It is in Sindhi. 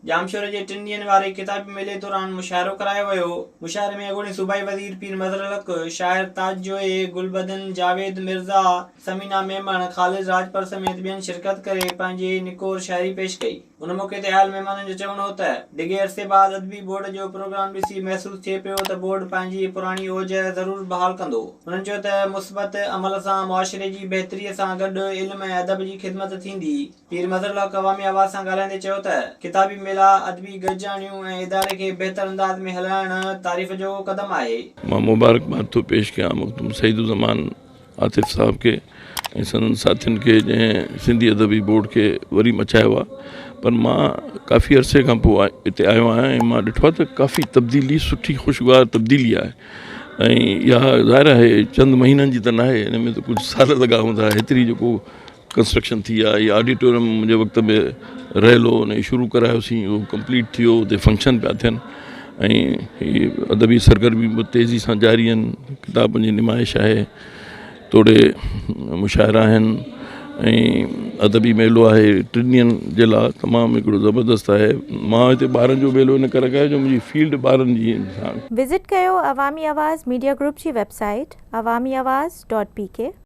ڄامشوري جي ٽن ڏينهن واري ڪتابي ميلي دوران مشاعرو ڪرايو ويو. مشاعري ۾ اڳوڻي صوبائي وزير پير مظهرالحق، شاعر تاج جويي، گلبدن، جاويد مرزا، ثمينه ميمڻ، خالد راڄپر سميت ٻين شرڪت ڪري پنهنجي نڪور شاعري پيش ڪئي. ان موقعي تي آيل مهمانن جو چوڻ هو ته ڊگهي عرصي بعد ادبي بورڊ جو پروگرام ڏسي محسوس ٿئي پيو ته بورڊ پنهنجي پراڻي اوج ضرور بحال ڪندو. هنن چيو ته مثبت عمل سان معاشري جي بهتري سان گڏ علم ۽ ادب جي خدمت ٿيندي. پير مظهرالحق عوامي آواز سان ڳالهائيندي چيو ته ڪتابي ميلا، ادبي گڏجاڻيون ۽ اداري کي بهتر انداز ۾ هلائڻ تعريف جوڳو قدم آهي. مان مبارڪباد ٿو پيش ڪيان مخدوم سعيد الزمان عاطف صاحب کي ۽ سندن ساٿين کي جنهن سنڌي ادبي بورڊ کي وري مچايو آهي پر مان ڪافي عرصي کان پوء هتي آيو آهيان ۽ مان ڏٺو آهي ته ڪافي تبديلي سٺي خوشگوار تبديلي آهي ۽ اها ظاهر آهي چند مهينن جي ته ناهي هن ۾ ته ڪجهه سال لڳا هوندا هيتري جيڪو ڪنسٽرڪشن ٿي آهي هي آڊيٽوريم منهنجي وقت ۾ رهيل هو ان کي شروع ڪرايوسين اهو ڪمپليٽ ٿي ويو اتي فنڪشن پيا ٿين ۽ هي ادبي سرگرمي به تيزي سان جاري آهن ڪتابن جي نمائش آهي توڙي مشاعرا آهن ۽ ادبي ميلو آهي ٽن ڏينهن جي لاء تمام هڪڙو زبردست آهي مان هتي ٻارن جو ميلو ان ڪري ڪيو جو منهنجي فيلڊ ٻارن جي وزٽ ڪيو عوامي آواز ميڊيا گروپ جي web site Awami Awaz dot P K.